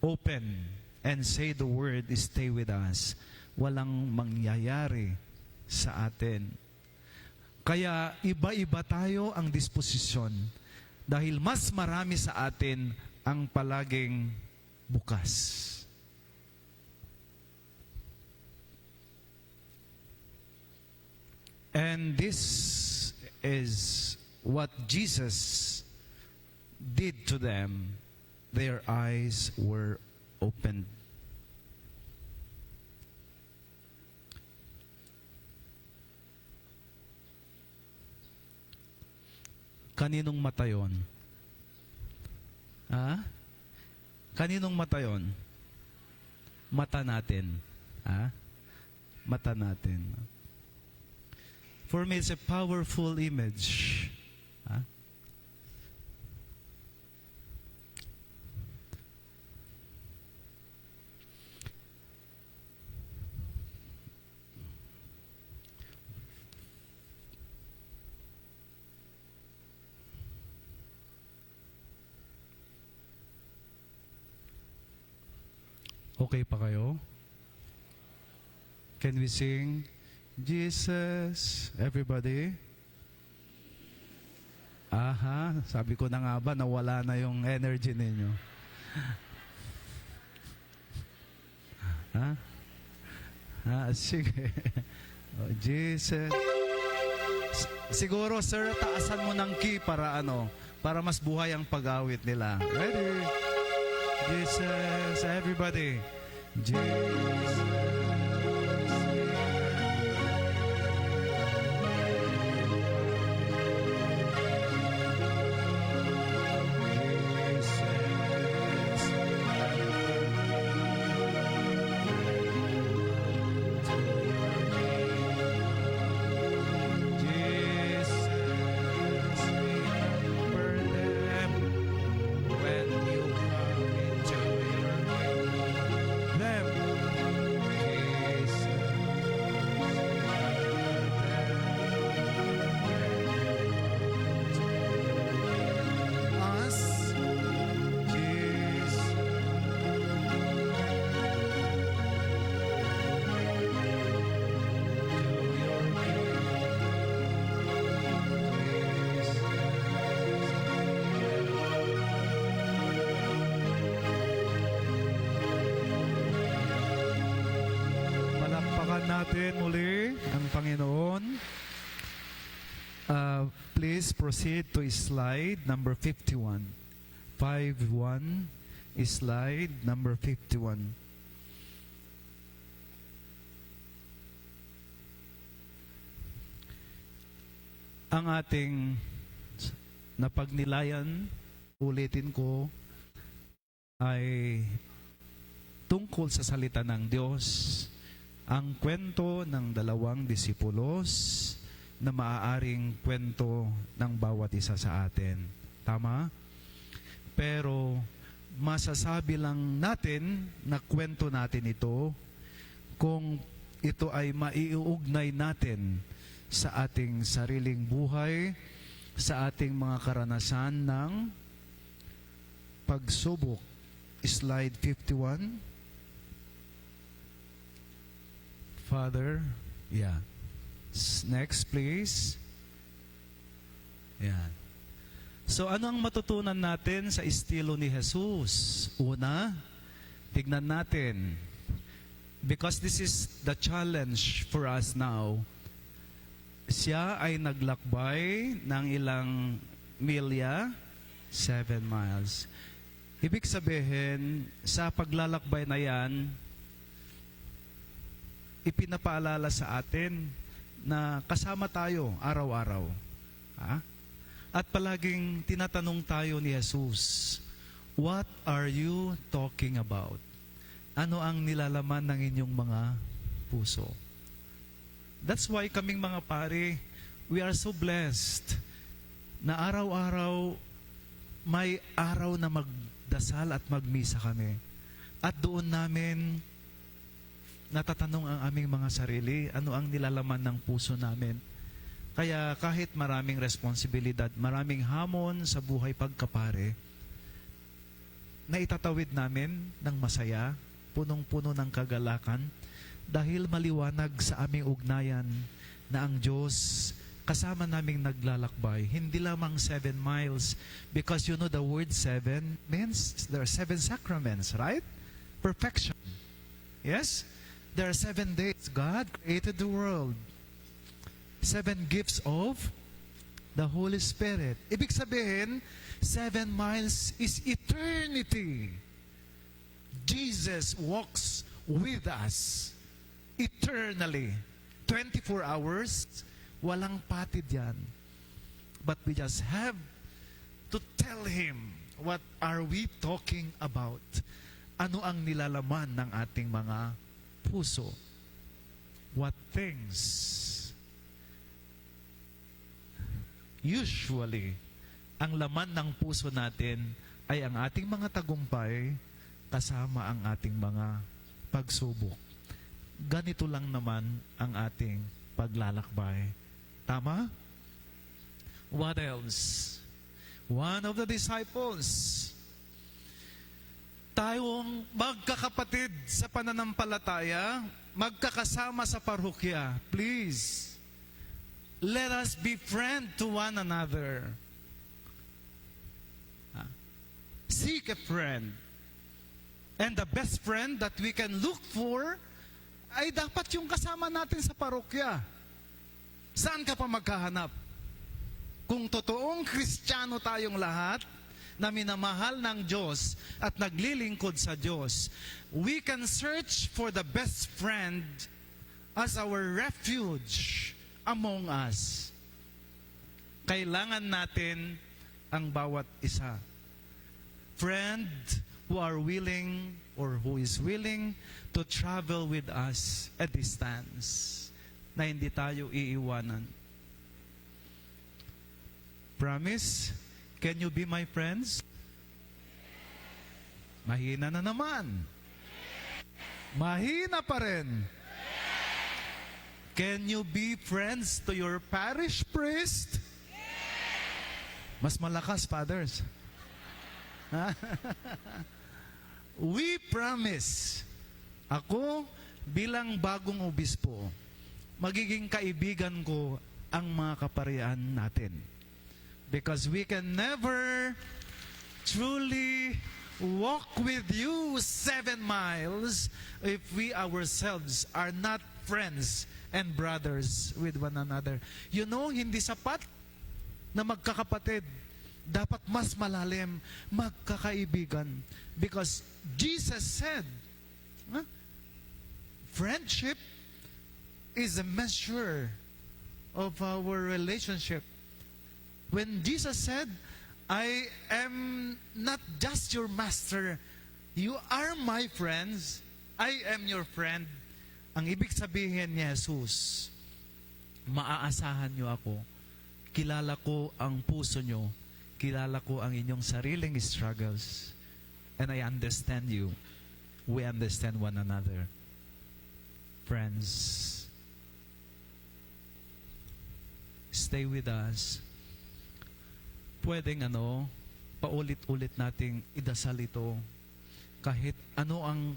Speaker 1: open and say the word, stay with us. Walang mangyayari sa atin. Kaya iba-iba tayo ang disposisyon dahil mas marami sa atin ang palaging bukas. And this is what Jesus did to them. Their eyes were opened. Kaninong mata yun? Kaninong mata yun? Mata natin. Mata natin. For me, it's a powerful image. Okay pa kayo? Can we sing Jesus, everybody? Sabi ko na nga ba, nawala na yung energy ninyo. Sige. Jesus. Siguro, sir, taasan mo ng key para para mas buhay ang pag-awit nila. Ready? Jesus, everybody. Jesus. natin muli ang Panginoon. Please proceed to slide number 51. 51, slide number 51. Ang ating napagnilayan, ulitin ko, ay tungkol sa salita ng Diyos, ang kwento ng dalawang disipulos na maaaring kwento ng bawat isa sa atin. Tama? Pero masasabi lang natin na kwento natin ito kung ito ay maiuugnay natin sa ating sariling buhay, sa ating mga karanasan ng pagsubok. Slide 51. Father, yeah. Next, please. Yan. So, ano ang matutunan natin sa estilo ni Jesus? Una, tignan natin. Because this is the challenge for us now. Siya ay naglakbay ng ilang milya? 7 miles. Ibig sabihin, sa paglalakbay na yan, ipinapaalala sa atin na kasama tayo araw-araw. Ha? At palaging tinatanong tayo ni Jesus, what are you talking about? Ano ang nilalaman ng inyong mga puso? That's why kaming mga pare, we are so blessed na araw-araw may araw na magdasal at magmisa kami. At doon namin natatanong ang aming mga sarili, ano ang nilalaman ng puso namin. Kaya kahit maraming responsibilidad, maraming hamon sa buhay pagkapare, na itatawid namin ng masaya, punong-puno ng kagalakan, dahil maliwanag sa aming ugnayan na ang Diyos kasama naming naglalakbay. Hindi lamang 7 miles, because you know the word 7 means there are 7 sacraments, right? Perfection. Yes? There are 7 days God created the world. 7 gifts of the Holy Spirit. Ibig sabihin, 7 miles is eternity. Jesus walks with us eternally. 24 hours, walang patid yan. But we just have to tell Him, what are we talking about? Ano ang nilalaman ng ating mga puso? What things? Usually, ang laman ng puso natin ay ang ating mga tagumpay kasama ang ating mga pagsubok. Ganito lang naman ang ating paglalakbay. Tama? What else? One of the disciples, tayong magkakapatid sa pananampalataya, magkakasama sa parokya, please, let us be friend to one another. Seek a friend. And the best friend that we can look for ay dapat yung kasama natin sa parokya. Saan ka pa magkahanap? Kung totoong Kristiyano tayong lahat, na minamahal ng Diyos at naglilingkod sa Diyos, we can search for the best friend as our refuge among us. Kailangan natin ang bawat isa. Friend who are willing or who is willing to travel with us a distance, na hindi tayo iiwanan. Promise? Can you be my friends? Mahina na naman. Mahina pa rin. Can you be friends to your parish priest? Mas malakas, fathers. We promise, ako bilang bagong obispo, magiging kaibigan ko ang mga kaparian natin. Because we can never truly walk with you 7 miles if we ourselves are not friends and brothers with one another. You know, hindi sapat na magkakapatid. Dapat mas malalim, magkakaibigan. Because Jesus said, huh? Friendship is a measure of our relationship. When Jesus said, I am not just your master, you are my friends, I am your friend. Ang ibig sabihin ni Jesus, maaasahan niyo ako, kilala ko ang puso niyo, kilala ko ang inyong sariling struggles, and I understand you. We understand one another. Friends, stay with us. Pwedeng paulit-ulit nating idasal ito. Kahit ano ang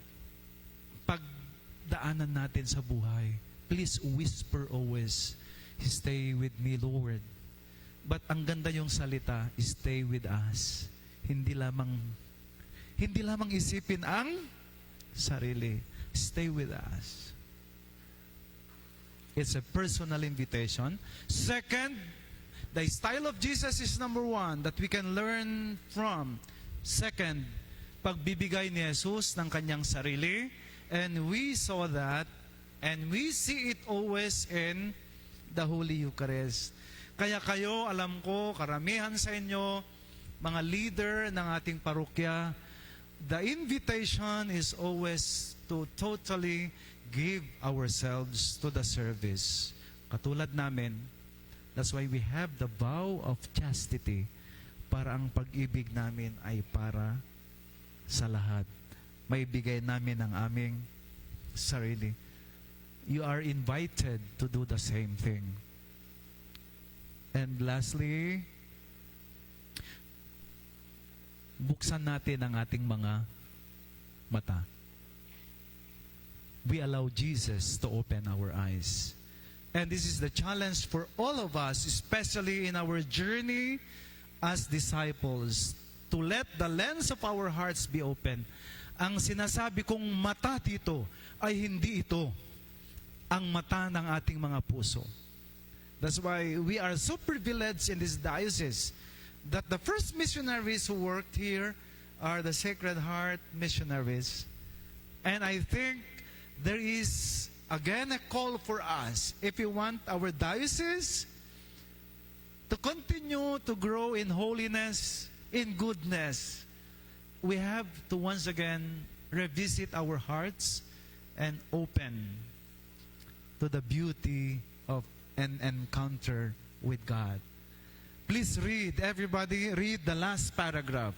Speaker 1: pagdaanan natin sa buhay. Please whisper always, stay with me, Lord. But ang ganda yung salita, stay with us. Hindi lamang isipin ang sarili. Stay with us. It's a personal invitation. Second, the style of Jesus is number one that we can learn from. Second, pagbibigay ni Jesus ng kanyang sarili. And we saw that, and we see it always in the Holy Eucharist. Kaya kayo, alam ko, karamihan sa inyo, mga leader ng ating parokya, the invitation is always to totally give ourselves to the service. Katulad namin, that's why we have the vow of chastity, para ang pag-ibig namin ay para sa lahat. May bigay namin ang aming sarili. You are invited to do the same thing. And lastly, buksan natin ang ating mga mata. We allow Jesus to open our eyes. And this is the challenge for all of us, especially in our journey as disciples, to let the lens of our hearts be open. Ang sinasabi kong mata dito ay hindi ito ang mata ng ating mga puso. That's why we are so privileged in this diocese that the first missionaries who worked here are the Sacred Heart missionaries. And I think there is again a call for us, if we want our diocese to continue to grow in holiness, in goodness, we have to once again revisit our hearts and open to the beauty of an encounter with God. Please read, everybody, read the last paragraph.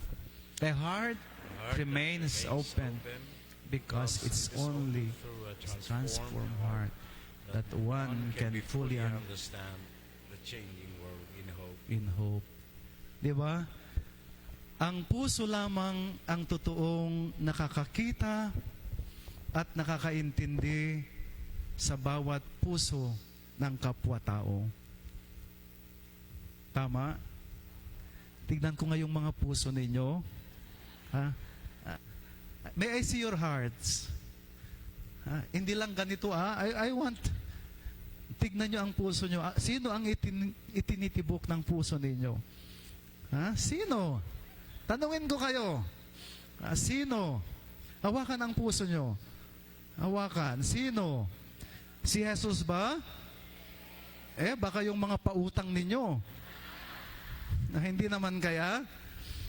Speaker 1: The heart remains open because it's only
Speaker 4: through a
Speaker 1: transformed heart that one can fully
Speaker 4: understand the changing world
Speaker 1: in
Speaker 4: in hope.
Speaker 1: hope. Di ba? Ang puso lamang ang totoong nakakakita at nakakaintindi sa bawat puso ng kapwa-tao. Tama? Tignan ko ngayong mga puso ninyo. Ha? May I see your hearts? Hindi lang ganito, I want, tignan nyo ang puso nyo. Sino ang itinitibok ng puso ninyo? Sino? Tanungin ko kayo. Sino? Hawakan ang puso nyo. Hawakan. Sino? Si Jesus ba? Baka yung mga pautang ninyo. Na hindi naman kaya?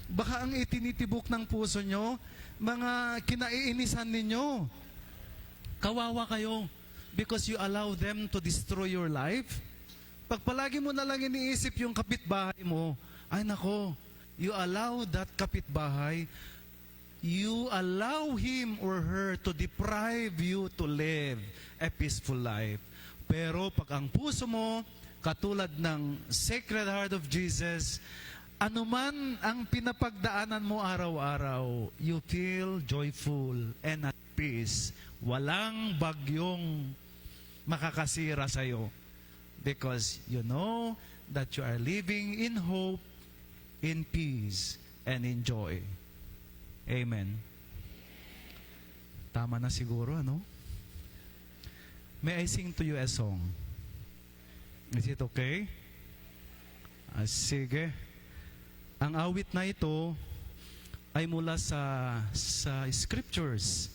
Speaker 1: Baka ang itinitibok ng puso nyo, mga kinaiinisan ninyo. Kawawa kayo because you allow them to destroy your life. Pag palagi mo na lang iniisip yung kapitbahay mo, ay nako, you allow that kapitbahay, you allow him or her to deprive you to live a peaceful life. Pero pag ang puso mo, katulad ng Sacred Heart of Jesus, anuman ang pinapagdaanan mo araw-araw, you feel joyful and at peace. Walang bagyong makakasira sa'yo. Because you know that you are living in hope, in peace, and in joy. Amen. Tama na siguro, ano? may I sing to you a song? Is it okay? Sige. Ang awit na ito ay mula sa scriptures.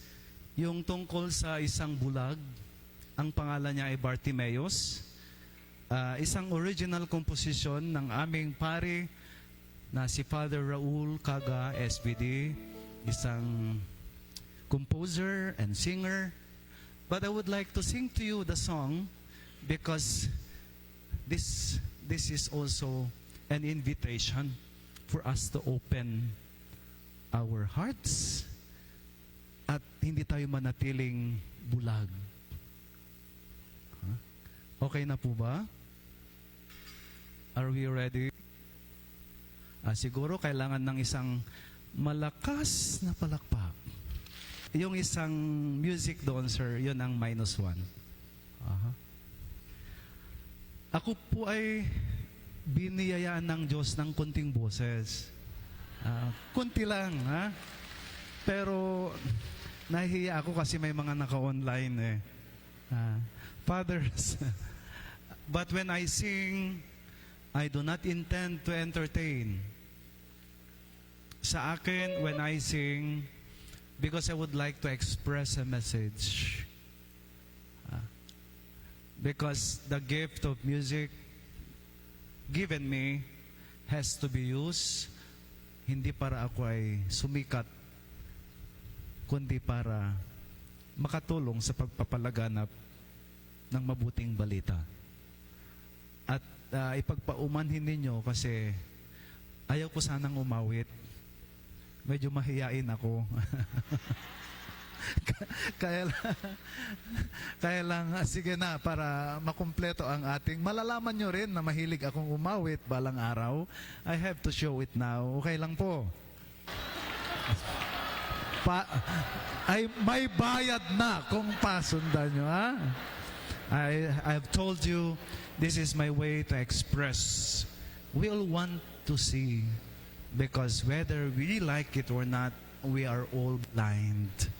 Speaker 1: Yung tungkol sa isang bulag. Ang pangalan niya ay Bartimaeus. Isang original composition ng aming pari na si Father Raul Caga, SBD. Isang composer and singer. But I would like to sing to you the song because this is also an invitation for us to open our hearts at hindi tayo manatiling bulag. Okay na po ba? Are we ready? Siguro kailangan ng isang malakas na palakpak. Yung isang music doon, sir, yun ang -1. Ako po ay biniyayaan ng Diyos ng kunting boses. Kunti lang, ha? Pero nahihiya ako kasi may mga naka-online eh. Fathers, but when I sing, I do not intend to entertain. Sa akin, when I sing, because I would like to express a message. Because the gift of music given me has to be used hindi para ako ay sumikat kundi para makatulong sa pagpapalaganap ng mabuting balita. At ipagpaumanhin ninyo kasi ayaw ko sanang umawit. Medyo mahiyain ako. Kaya lang, sige na, para makumpleto ang ating, malalaman nyo rin na mahilig akong umawit balang araw. I have to show it now. Okay lang po. May bayad na kung pasundan nyo, ha? I've told you, this is my way to express. We all want to see, because whether we like it or not, we are all blind.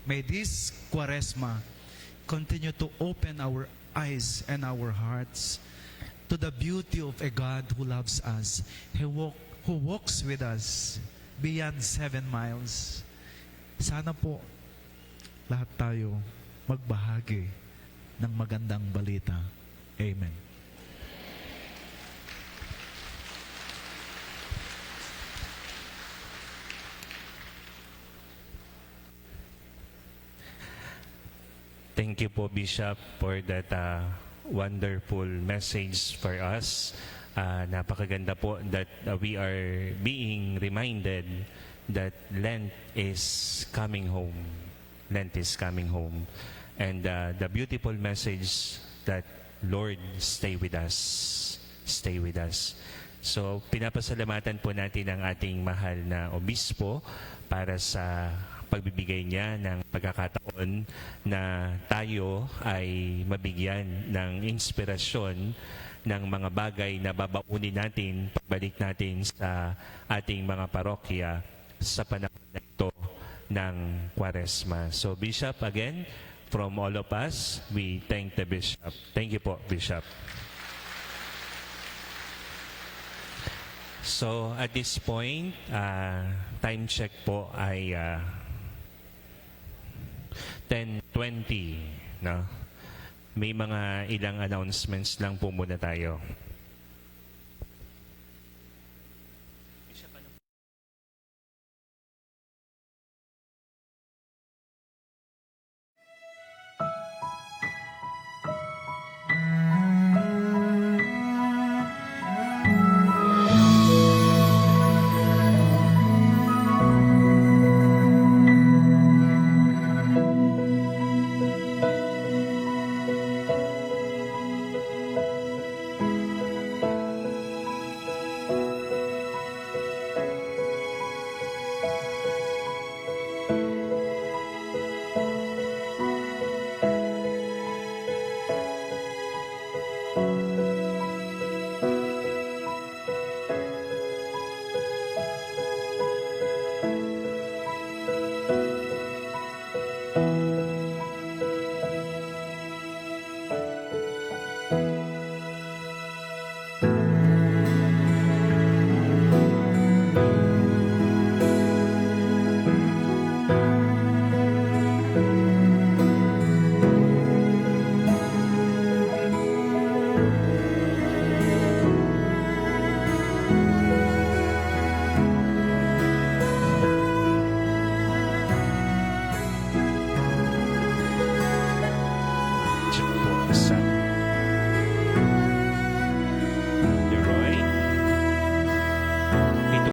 Speaker 1: May this Quaresma continue to open our eyes and our hearts to the beauty of a God who loves us, who walks with us beyond 7 miles. Sana po lahat tayo magbahagi ng magandang balita. Amen.
Speaker 3: Thank you po, Bishop, for that wonderful message for us. Napakaganda po that we are being reminded that Lent is coming home. Lent is coming home. And the beautiful message that, Lord, stay with us. Stay with us. So, pinapasalamatan po natin ang ating mahal na obispo para sa pagbibigay niya ng pagkakataon na tayo ay mabigyan ng inspirasyon ng mga bagay na babaunin natin pagbalik natin sa ating mga parokya sa panahon na ito ng Quaresma. So Bishop, again, from all of us, we thank the Bishop. Thank you po, Bishop. So at this point, time check po ay 10:20, no? May mga ilang announcements lang po muna tayo.